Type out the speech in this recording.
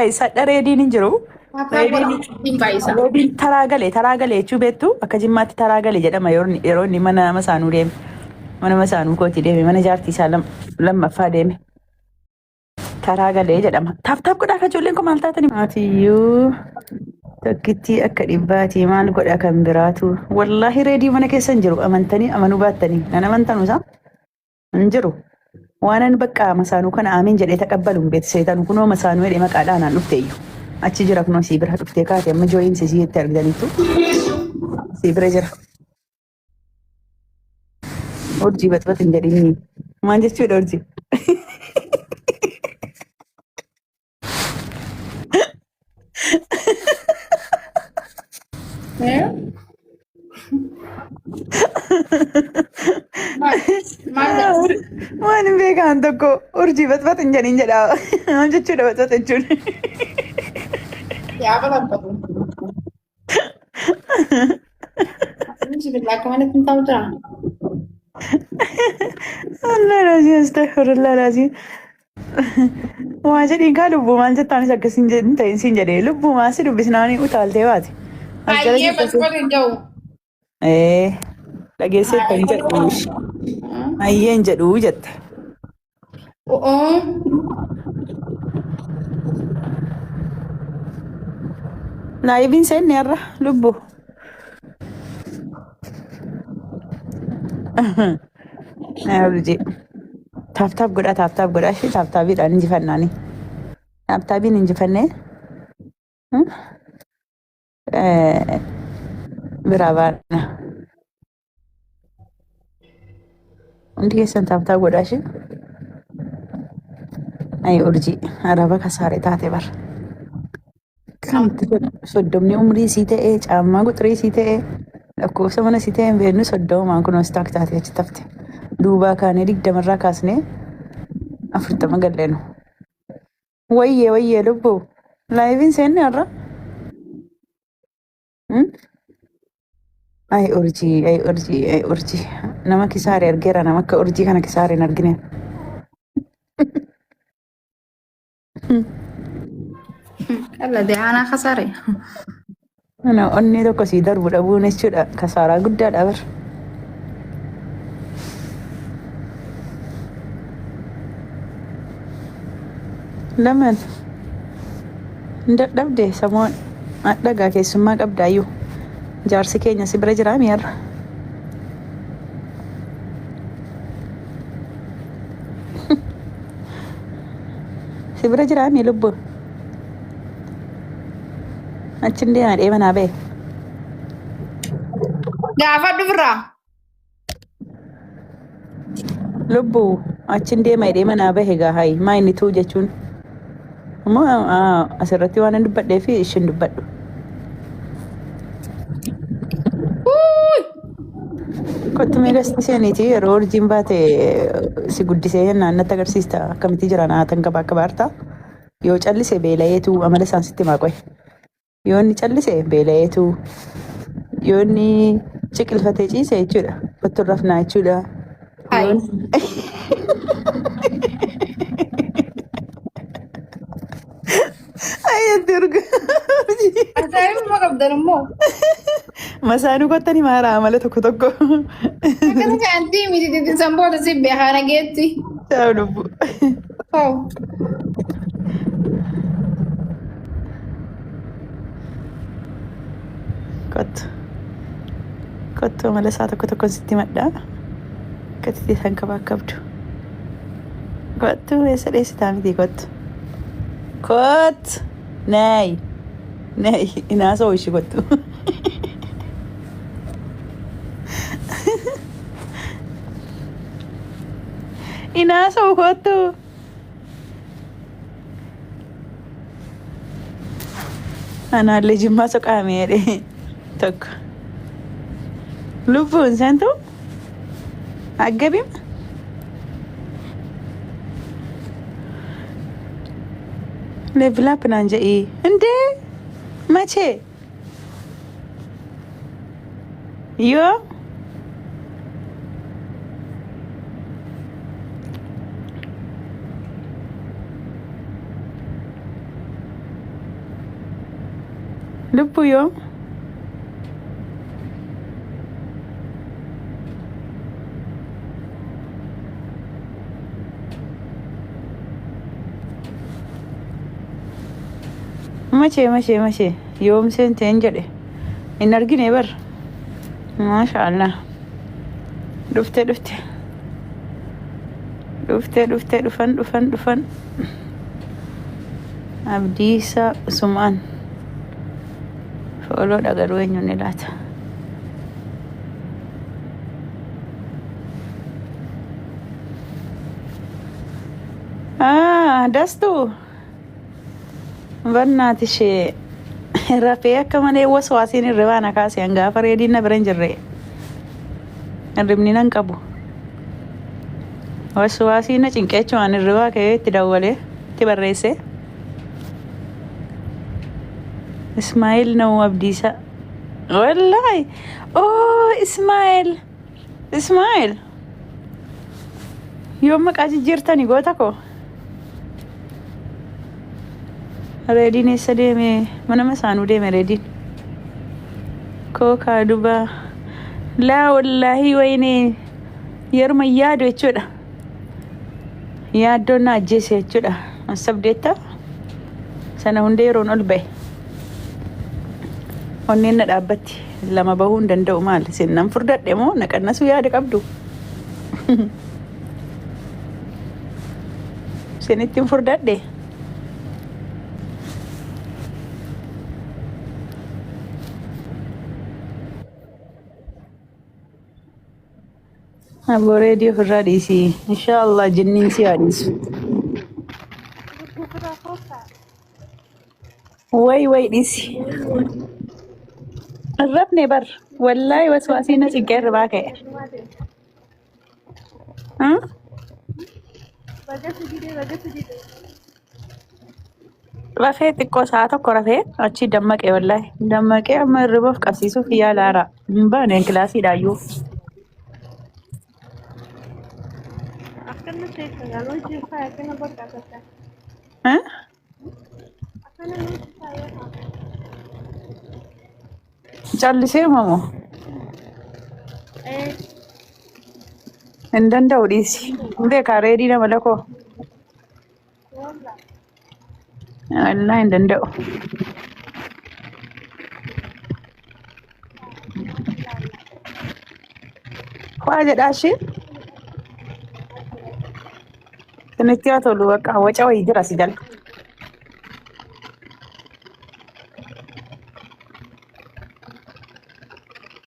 Guys, hadha reediin hin jiru. Tap tap godha. Hin baay'isa. Reediin taraa gale taraa gale jechuu beektu akka jimmaatti taraa gale jedhama yeroo inni mana masaanuu deeme. Mana masaanuu kooti deeme mana jaartii isaa lammaffaa deeme. Taraa galee jedhama. Tap tap godhaa akka ijoolleen kun maal taatanii? Maatiyyuu tokkittii akka dhibbaatii maal godha kan biraatu. Wallaahi reedii mana keessa hin jiru amantanii amanuu baattanii. Nan amantanu isaa hin jiru. Waan ani bakka masaanuu kana amiin jedhee taqabbalu hin beektu seetanu kunoo masaanuu jedhee maqaadhaan aan dhufte iyyuu. Achi jira kunoo sii bira dhuftee kaate amma jooyinsi sii itti argitaniittu sii bira jira. Urjii baxbat hin jedhinni. Maal jechuudha urjii? Maal maal jedha? Waan hin beekaan tokko urjii baxbat hin jedhin jedha. Maal jechuudha baxbat jechuun? Yaa balanfatu. Bismillah akka manatti hin ta'u jira. Allah laazim astaghfirullah laazim. Waa jedhiin kaa lubbuu maal jettaanis akkas hin jedhin ta'in siin jedhee lubbuu maa si dubbisnaanii utaaltee baate. As jala Baay'ee jirta si. basbas hin jiru. Ee dhageesseetta hin jedhu. Hayyee hin jedhu jette. Oo. Laayiviin seenne har'a lubbu. Urjii. Tap tap godhaa tap tap godhaa ishee tap tapiidhaan injifannaani. Tap tapiin injifannee biraa baana. Hundi keessan tap tap godhaa ishee. Ayi urjii araba kasaare taate bara. Kamti soddomni umrii sii ta'e caammaa quxirii sii ta'e lakkoofsa mana sii ta'e hin beeknu soddomaan kunuun staak taate achi tafte. Duubaa kaanee 20rraa kaasnee 40 galleenu. Wayyee wayyee lubbuu. Laayiviin seenne har'a. Ay urjii ay urjii ay urjii nama kisaare argeera nama akka urjii kana kisaare hin argine. Qalladee aanaa kasaare. Ana onnee tokko sii darbu dhabuun jechuudha kasaaraa guddaadha bar. Laman hin dadhabde samoon hadhagaa keessummaa qabdaayyuu jaarsi keenya si bira jiraa mi'arra. Si bira jiraa mi lubbu? Achin deema deema naa ba'e. Gaafadhu birraa. Lubbu achin deema deema naa bahe gaa hayi maa inni tuu jechuun. Immoo asirratti waan hin dubbadhee fi ishin dubbadhu. Kottu mee gasti seeniiti yeroo urjiin baate si guddisee jennaan natti agarsiista akkamitti jira naatan qaba akka baartaa yoo callise beela'eetu amala isaan sitti himaa qoy yoo inni callise beela'eetu yoo inni ciqilfatee ciise jechuudha kottu rafnaa jechuudha Hai. yoo Ayyatti urga. Ajaa'ibuma qabdan immoo. Masaanuu kottan himaara amala tokko tokko. Akkana jaantii miti titisan booda si beekaa nageetti. Ciao lubbu. Ta'u. Kottu. Kottu amala isaa tokko tokkon sitti himadha. Akka titisan qabaa qabdu. Kottu eessa dheessitaa miti kottu. Kottu. Nay. Nay. Inaasoo ishii kottu. Inaasoo kottu. Anaallee jimmaa soqaame jedhe tokko. Lubbuun seentu aggabima. Level up naan jedhii. Indee machee yoo Lubbuu yoom? Machee machee machee yoom seenteen jedhe hin argine bar. Maasha Allah. Dhufte dhufte. Dhufte dhufte dhufan dhufan dhufan. Abdiisaa Usmaan. Follow dha garuu eenyuun ni laata? Ah, Dastuu. Barnaati ishee rafee akka malee waswaasiin hirribaa na kaase hangaafa reediin na bira hin jirre. Hirribni nan qabu. Waswaasiin na cinqeechumaan hirribaa ka'ee itti dawwalee itti barreesse. Ismaa'eel Na'uu Abdiisaa. Wallaahi. Oh, Ismaa'eel. Ismaa'eel. Yoom maqaa jijjiirtani goota koo? Reediin eessa deeme? Mana masaanuu deeme reediin. Kookaa dubaa. Laa wallaahi wayinee yeruma yaadu jechuudha. Yaaddoon na ajjeese jechuudha. Asabdeetta sana hunda yeroon ol ba'e. Onneen na dhaabbatti. Lama bahuu hin danda'u maal? Isin nan furdadhe moo na qannasuu yaada qabdu? Isinitti hin furdadhe? Aboo reedii ofirraa dhiisi. Inshaallah jinniin si haa dhiisu. Way way dhiisi. Hin rafne bar. Wallaahi waswaasii na cinqee irraa ka'e. Hmm? Rafee xiqqoo sa'a tokko rafee achii dammaqee wallaahi. Dammaqee amma hirriba of qabsiisuuf yaalaara. Hin baane kilaasiidhaayyuu. Akkana keessa galuu jirta akkana bakka bakka. Eh? Akkana nuti faaya. Callisee mamoo Eh, hin danda'u dhiisi. Hin beekaa reedii nama lakoo. walla. Wallaahi hin danda'u. Waa jedhaa ishee. Isinitti haa tolu bakka waca wayii jira si jala.